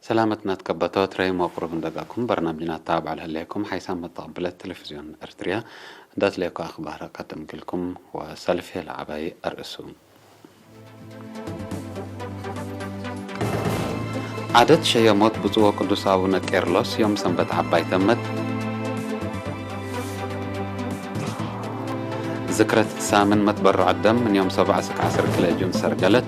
ሰላመት ናትከበቶ ትረይ መቁሩብ እንደጋኩም በርናምጅ ናታ ባዕል ህሌኩም ሓይሳም መተቐብለት ቴሌቪዝዮን ኤርትርያ እንዳትለየኩ ኣኽባር ቀደም ግልኩም ወሰልፍ የለ ዓባይ ኣርእሱ። ዓደት ሸየሞት ብፁዕ ወቅዱስ ኣቡነ ቄርሎስ ዮም ሰንበት ዓባይ ተመት። ዝክረት ሳምን መትበሮ ዓደም ምን ዮም ሰብዓ ስክ ዓሰርተ ክልተ ጁን ሰርገለት።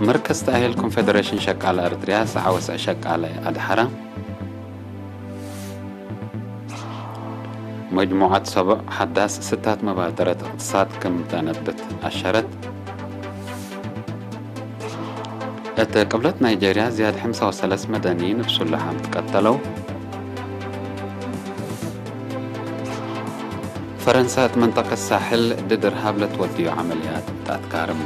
መርከዝ ተኣሂል ኮንፌደሬሽን ሸቃለ ኤርትርያ ሰዓ ወስዕ ሸቃለ ኣድሓረ። መጅሙዓት ሰቡዕ ሓዳስ ስታት መባደረት እቕትሳድ ከም ተነብት ኣሸረት። እተ ቅብለት ናይጀርያ ዝያድ ሓምሳ ወሰለስ መደኒ ንብሱላ ሓምት ቀተለው። ፈረንሳ እት መንጠቀት ሳሕል ድድር ሃብለት ወድዮ ዓመልያት እት ኣትካርም።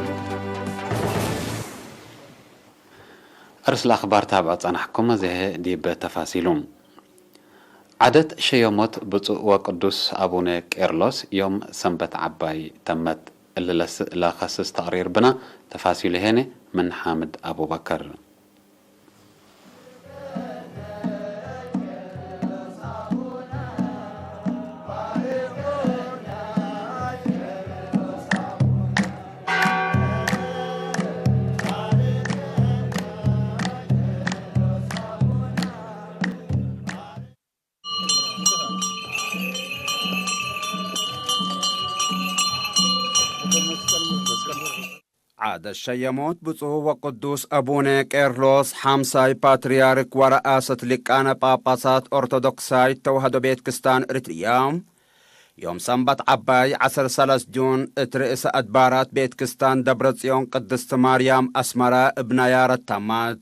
እርስ ለኣኽባር ታብዖ ጸናሕኩም፣ እዚሀ ዲብ ተፋሲሉ። ዓደት ሸየሞት ብፁዕ ወቅዱስ ኣቡነ ቄርሎስ ዮም ሰንበት ዓባይ ተመት። እልለስ ለኸስስ ተቕሪር ብና ተፋሲሉ ሄነ ምን ሓምድ ኣቡበከር። ዓደ ሸየሞት ብፁዕ ወቅዱስ ኣቡነ ቄርሎስ ሓምሳይ ፓትርያርክ ወረኣሰት ሊቃነ ጳጳሳት ኦርቶዶክሳይት ተዋህዶ ቤት ክስታን እርትርያ ዮም ሰንበት ዓባይ ዓሰርተ ሰለስተ ጁን እት ርእሰ ኣድባራት ቤት ክስታን ደብረ ጽዮን ቅድስት ማርያም ኣስመራ እብ ናያረት ታማት።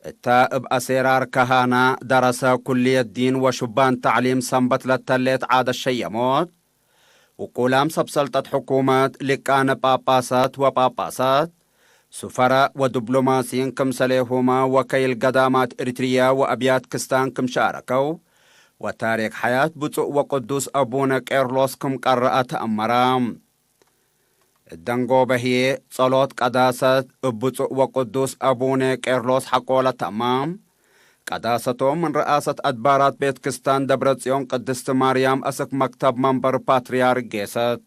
እታ እብ ኣሴራር ካሃና ደረሰ ኩልየት ዲን ወሹባን ተዕሊም ሰንበት ለተሌት ዓደ ሸየሞት፣ ውቁላም ሰብ ሰልጠት ሕኩመት፣ ሊቃነ ጳጳሳት ወጳጳሳት፣ ሱፈራ ወዲፕሎማሲን ክምሰሌሁማ ወከይል ገዳማት ኤሪትርያ ወኣብያት ክስታን ክም ሻረከው፣ ወታሪክ ሓያት ብፁዕ ወቅዱስ ኣቡነ ቄርሎስ ክም ቀረኣ ተኣመራ። እደንጎ በህዬ ጸሎት ቀዳሰት እብ ብፁዕ ወቅዱስ ኣቡነ ቄርሎስ ሓቆለ ተማም። ቀዳሰቶም ምን ረኣሰት ኣድባራት ቤት ክስታን ደብረ ጽዮን ቅድስት ማርያም ኣስክ መክተብ መንበር ፓትርያርክ ጌሰት።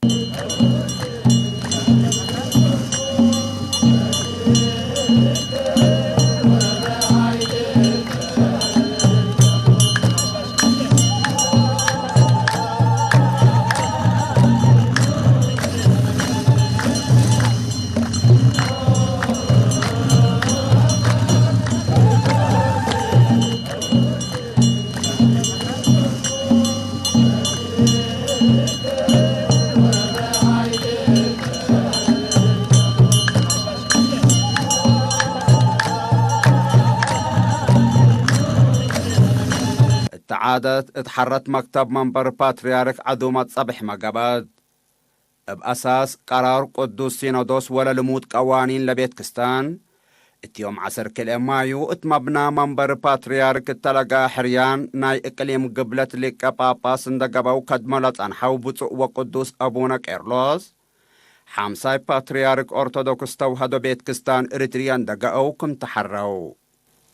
እተዓደት እት ሐረት መክተብ መንበር ፓትርያርክ ዐዱመት ጸብሕ መገበት። እብ ኣሳስ ቀራር ቅዱስ ሲኖዶስ ወለልሙድ ቀዋኒን ለቤት ክስታን፣ እት ዮም ዐስር ክልኤ ማዩ እት መብና መንበር ፓትርያርክ እተለጋ ሕርያን ናይ እቅሊም ግብለት ሊቀ ጳጳስ እንደ ገበው ከድሞ ለጸንሐው ብፁዕ ወቅዱስ ኣቡነ ቄርሎስ፣ ሓምሳይ ፓትርያርክ ኦርቶዶክስ ተዋህዶ ቤት ክስታን እርትርያ እንደ ገአው ክም ተሐረው።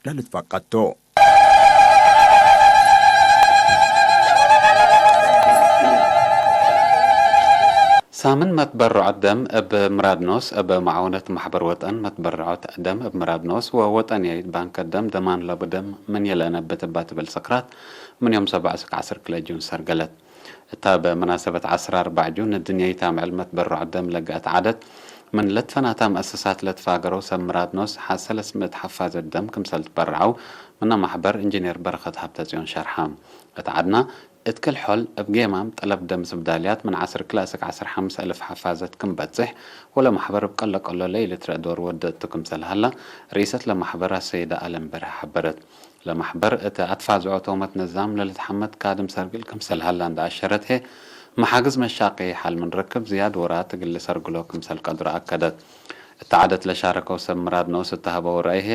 ለልትፈቀድቱ። ሳምን መትበርዖት ደም እብ ምራድኖስ እብ መዓውነት ማሕበር ወጠን መትበርዖት ደም እብ ምራድኖስ ወወጠንያይት ባንከ ደም ደማን ለቡ ደም ምን የለነ ብትባ ትብል ስክራት ምን ዮም ሰብዓ ስክ ዓስር ክለ ጁን ሰርገለት። እታ ብመናሰበት ዓስራ ኣርባዕ ጁን ንድንየይታ ምዕልመት በርዖ ደም ለገአት ዓደት፣ ምን ለትፈናታ መእሰሳት ለትፋገረው ሰብ ምራድ ኖስ ሓሰለስ ምእት ሓፋዘት ደም ክምሰል ትበርዐው ምነ ማሕበር ኢንጂኔር በረኸት ሃብተጽዮን ሸርሓ። እት ዓድና እት ክል ሖል እብ ጌማም ጠለብ ደም ዝብዳልያት ምን ዓስር ክልተ እስክ ዓስር ሓምሳ እልፍ ሓፋዘት ክም በጽሕ፣ ወለ ማሕበር እብ ቀሎ ቀሎ ለኢልትረእ ዶር ወድእ እቱ ክምሰል ሀላ፣ ርኢሰት ለማሕበር ኣሰይደ ኣለም በርሀ ሐበረት። ለማሕበር እት ኣትፋዝዖ ቶመት ነዛም ለልትሓመት ካድም ሰርግል ክምሰል ሀላ እንዳ ኣሸረት ህዬ፣ መሓግዝ መሻቂ ሐል ምን ርክብ ዝያድ ወራት እግል ልሰርግሎ ክምሰል ቀድሮ ኣከደት። እተዓደት ለሻረከው ሰብ ምራድ ነውስ እተሃበው ረአይሄ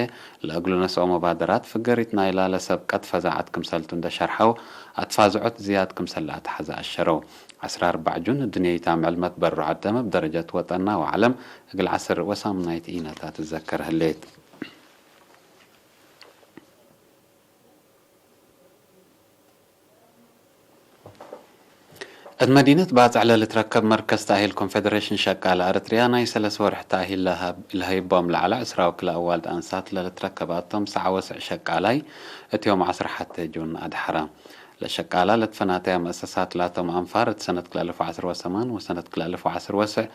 ለእግሉ ነስኦ መባደራት ፍገሪት ናይላ ለሰብቀት ፈዛዓት ክምሰልቱ እንደሸርሐው ኣትፋዝዖት ዝያድ ክምሰል ለኣተሓዘ ኣሸረው። ዓስራ ኣርባዕ ጁን ድንየይታ ምዕልመት በሩ ዓደመ ብደረጀት ወጠና ወዓለም እግል ዓስር ወሳምናይት ኢነታ ትዘከር ህሌት። እት መዲነት ባጽዕ ለልትረከብ መርከዝ ተእሂል ኮንፌደሬሽን ሸቃላ ኣርትርያ ናይ ሰለስ ወርሕ ተእሂል ለሃብ-፣ ለሀይቦም ለዓለ ዕስራ ወክልእ ኣዋልድ ኣንሳት ለልትረከብ ኣቶም ሰዓ ወስዕ ሸቃላይ እትዮም ዓስራ ሓተ ጁን ኣድሓራ። ለሸቃላ ለትፈናተያ መእሰሳት ላቶም ኣንፋር እት ሰነት ክልኣልፍ ዓስር ወሰማን ወሰነት ክልኣልፍ ዓስር ወስዕ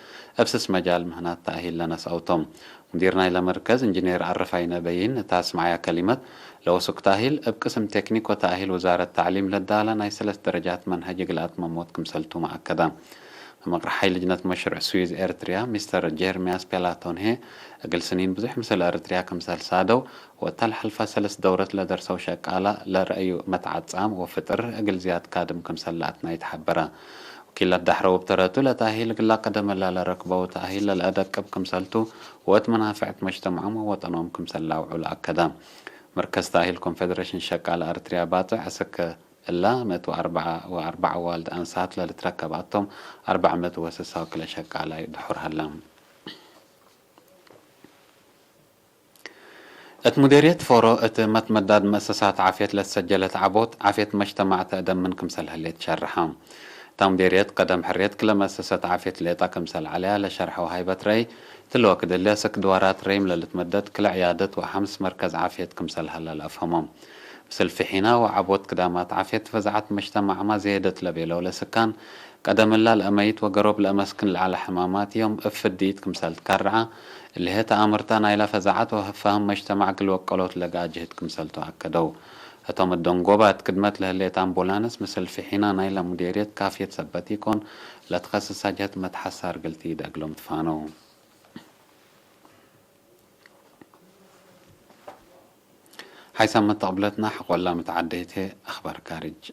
እብ ስስ መጃል ምህናት ተእሂል ለነስአውቶም። ሙዲር ናይለ መርከዝ እንጂኔር ኣረፋይነ በይን እታ ስምዓያ ከሊመት፣ ለወሱክ ተእሂል እብ ቅስም ቴክኒክ ወተእሂል ውዛረት ተዕሊም ለዳላ ናይ ሰለስት ደረጃት መንሀጅ እግል ኣትመሞት ክምሰልቱ መኣከዳ። መምቕርሓይ ልጅነት መሽሩዕ ስዊዝ ኤርትርያ ሚስተር ጀርሚያስ ፔላቶንሄ እግል ስኒን ብዙሕ ምስል ኤርትርያ ክምሰል ሳደው ወእታ ለሐልፋ ሰለስት ደውረት ለደርሰው ሸቃላ ለረአዩ መትዓጻም ወፍጥር እግል ዝያድ ካድም ክምሰል ለኣትና ይትሓበራ። ወኪል ለዳሕረው እብ ተረቱ ለተእሂል እግላ ቀደመላ ለረክበው ተእሂል ለልአደቅብ ክምሰልቱ ወእት መናፍዕት መጅተምዖም ወወጠኖም ክምሰል ለአውዑ ለአከዳ። መርከዝ ተእሂል ኮንፌደሬሽን ሸቃለ ኣርትርያ ባጽዕ አሰከ እላ መእት ወአርብዓ ወአርብዓ ዋልድ አንሳት ለልትረከብ ኣቶም አርብዓ መእት ወስሳ ወክለ ሸቃላይ ድሑር ሀላ። እት ሙዴርየት ፎሮ እት መትመዳድ መእሰሳት ዓፍየት ለትሰጀለት ዓቦት ዓፍየት መጅተማዕ ተእደምን ክምሰል ህሌት ሸርሐ። እታ ሙዴርየት ቀደም ሕርየት ክለ መእሰሰት ዓፍየት ሌጣ ክምሰል ዐለያ ለሸርሐው ሃይበት ረይ፣ ትልወ ክድልየ ስክ ድዋራት ረይም ለልትመደድ ክለ ዕያደት ወሐምስ መርከዝ ዓፍየት ክምሰል ሀላ ለአፍሀሞም። ብስልፊ ሒና ወዓቦት ክዳማት ዓፍየት ፈዛዓት መጅተማዕማ ዘየደት ለቤለው ለስካን፣ ቀደምላ ለአመይት ወገሮብ ለአመስክን ለዐለ ሕማማት ዮም እብ ፍድኢት ክምሰል ትካርዓ፣ እሊሀ ተአምርታ ናይላ ፈዛዓት ወህፋህም መጅተማዕ እግል ወቀሎት ለገአ ጅህድ ክምሰልቱ አከደው። ህቶም እደንጎባ እት ክድመት ለህሌት አምቡላንስ ምስል ፊሒና ናይላ ሙዴርየት ካፍየት ሰበት ኢኮን፣ ለትኸስሳ ጀህት መትሐሳር እግል ትኢደግ ሎም ትፋነው። ሓይሳም መተቕብለትና ሕቆላ ምትዓደይቴ ኣኽባር ካርጅ።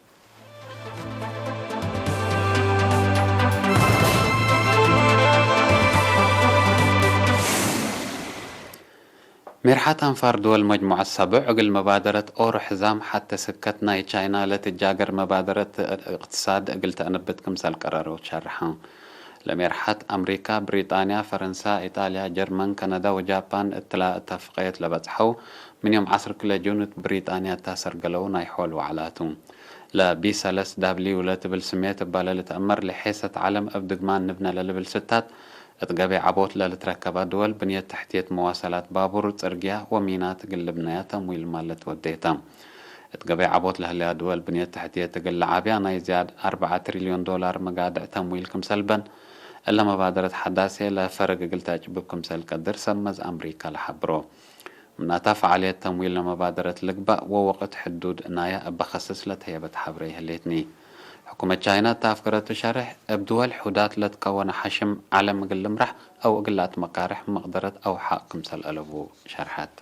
ሜርሓት ኣንፋር ድወል መጅሙዐት ሰቡዕ እግል መባደረት ኦሮ ሕዛም ሓተ ስከት ናይ ቻይና ለትጃገር መባደረት እቅትሳድ እግል ተአንብት ክምሰል ቀረረው ሸርሐ። ለሜርሓት አምሪካ፣ ብሪጣንያ፣ ፈረንሳ፣ ኢጣልያ፣ ጀርመን፣ ከነዳ ወጃፓን እትላ እተፍቀየት ለበጽሐው፣ ምን ዮም ዐስር ክለ ጁን እት ብሪጣንያ እታሰርገለው ናይ ሖል ወዕላቱ። ለቢ ሰለስ ዳብሊው ለትብል ስሜት እባ ለልትአመር ለሔሰት ዓለም እብ ድግማን ንብነ ለልብል ስታት፣ እት ገበይ ዐቦት ለልትረከባ ድወል ብንየት ተሕትየት መዋሰላት ባቡር፣ ጽርግያ ወሚናት እግል ልብነያ ተምዊል ማለት ወዴታ። እት ገበይ ዐቦት ለህለያ ድወል ብንየት ተሕትየት እግል ለዓብያ ናይ ዝያድ አርበዓ ትሪልዮን ዶላር መጋድዕ ተምዊል ክምሰልበን፣ እለ መባደረት ሐዳሴ ለፈረግ እግል ተአጭብብ ክምሰል ቀድር ሰብ መዝ አምሪካ ለሐብሮ። ምናታ ፈዓልየት ተምዊል ለመባደረት ልግባእ ወወቅት ሕዱድ ናያ እበ ከስስ ለተህየበት ሐብሬ ይህሌትኒ። ሕኩመት ቻይና እተ አፍገረቱ ሸርሕ፣ እብ ድወል ሑዳት ለትከወነ ሐሽም ዓለም እግል ልምራሕ አው እግል ለአትመቃርሕ መቅደረት አው ሐቅ ክምሰል አለቡ ሸርሐት።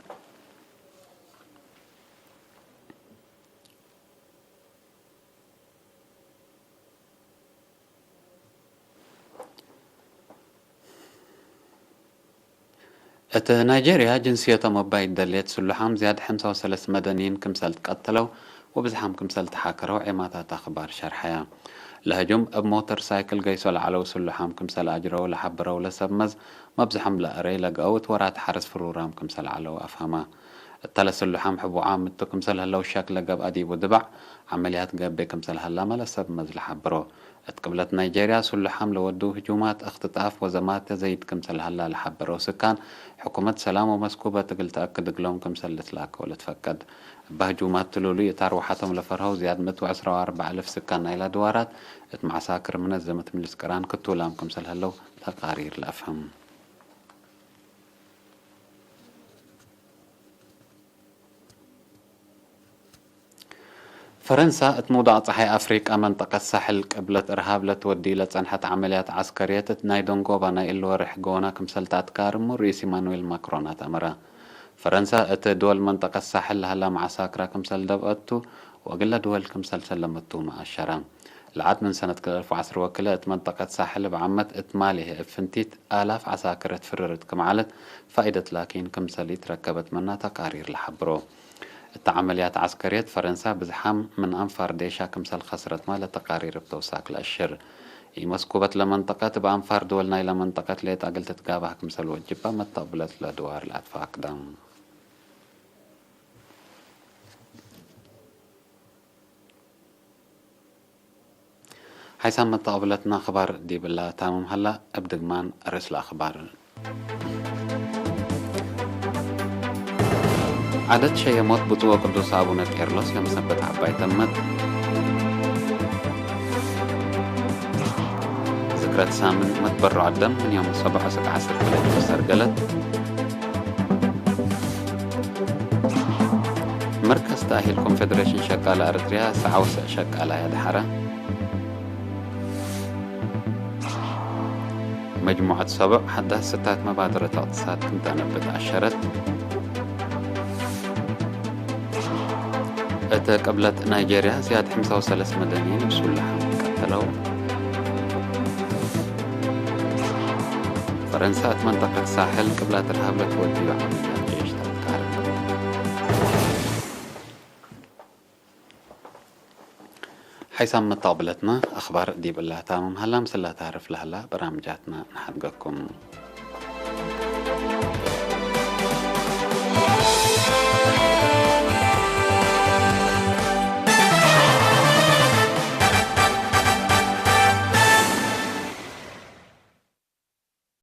እት ናይጄርያ ጅንስየቶም እባ ይደልየት ስሉሓም ዝያድ ሐምሳ ወሰለስት መደንይን ክምሰል ትቀተለው ወብዝሓም ክምሰል ተሓከረው ዔማታት አኽባር ሸርሐያ። ለህጁም እብ ሞተር ሳይክል ገይሶ ለዐለው ስሉሓም ክምሰል አጅረው ለሐበረው ለሰብ መዝ መብዝሖም ለእረይ ለገአው እት ወራት ሐርስ ፍሩራም ክምሰል ዐለው አፍሀማ። እተ ለስሉሓም ሕቡዓም እቱ ክምሰል ህለው ሸክ ለገብአ ዲቡ ድባዕ ዐመልያት ገብእ ክምሰል ሀላመ ለሰብ መዝ ለሐብሮ። እት ቅብለት ናይጄርያ ስሉሓም ለወድው ህጁማት እክትጣፍ ወዘማተ ዘይድ ክምሰል ሀላ ለሐበረው ስካን፣ ሕኩመት ሰላም ወመስኩበት እግል ተአክድ እግሎም ክምሰል ልትላከው ለትፈቀድ። እባ ህጁማት ትሉሉይ እት አርወሐቶም ለፈርሀው ዝያድ ምእት ወዕስራ ወአርበዕ አልፍ ስካን ናይላ ድዋራት እት መዓሳክር መነዘመት ምልስ ቅራን ክቱላም ክምሰል ህለው ተቃሪር ለአፍህም። ፈረንሳ እት ምውዳቕ ጸሓይ አፍሪቃ መንጠቀት ሳሕል ቅብለት እርሃብ ለትወዲ ለጸንሐት ዐመልያት ዐስከርየት እት ናይ ደንጎባ ናይ እሊ ወርሕ ጎና ክምሰል ተአትካርሙ ርኢስ ኢማኑኤል ማክሮን አትአመረ። ፈረንሳ እት ድወል መንጠቀት ሳሕል ለሀላ መዓሳክራ ክምሰል ደብአቱ ወእግለ ድወል ክምሰል ሰለመቱ መአሸረ። ለዓት ምን ሰነት ክልተ አልፍ ወዐስር ወክለ እት መንጠቀት ሳሕል እብ ዓመት እት ማሌ እብ ፍንቲት አላፍ ዐሳክር እት ፍርርት ክም ዐለት ፋኢደት ላኪን ክምሰል ኢትረከበት መና ተቃሪር ለሐብሮ። እት ዐመልያት ዐስከርየት ፈረንሳ ብዝሓም ምን አንፋር ዴሻ ክምሰል ከስረት ማለ ተቃሪር እብ ተውሳክ ለአሽር። ኢመስኩበት ለመንጠቀት እብ አንፋር ድወል ናይለ መንጠቀት ሌጠ እግል ትትጋባህ ክምሰል ወጅባ መተቅብለት ለድዋር ለአትፋቅዳ። ሓይሳም መተቐብለትና ኣኽባር ዲብላ ታምም ሃላ። እብ ድግማን ርእስ ለኣኽባር። ዓደት ሸየሞት ብፁዕ ወቅዱስ አቡነ ቄርሎስ ዮም ሰበት ዓባይ ተመት። ዝክረት ሳምን መትበርዖ ደም ምን ዮም ሰብዐ እስክ ዐስር ክልተ ሰርገለት። መርከዝ ተኣሂል ኮንፌደሬሽን ሸቃላ ኤርትርያ ሰዓውሰዕ ሸቃላ ያድሓረ። መጅሙዐት ሰቡዕ ሓዳስ ስታት መባደረት እቅትሳድ ክምተነብት ኣሸረት። እተ ቅብለት ናይጄርያ ዝያድ ሓምሳ ወሰለስተ መደንይን ብሱላሕ ቀተለው። ፈረንሳ እት መንጠቀት ሳሕል ቅብላት ርሃብ ለትወድዩ ዓመልያት ጀይሽ ተትቃርብ። ሓይሳም መተቕብለትና ኣኽባር ዲብ እላ ታምም ሃላ ምስላ ታርፍ ለህላ በራምጃትና ንሓድገኩም።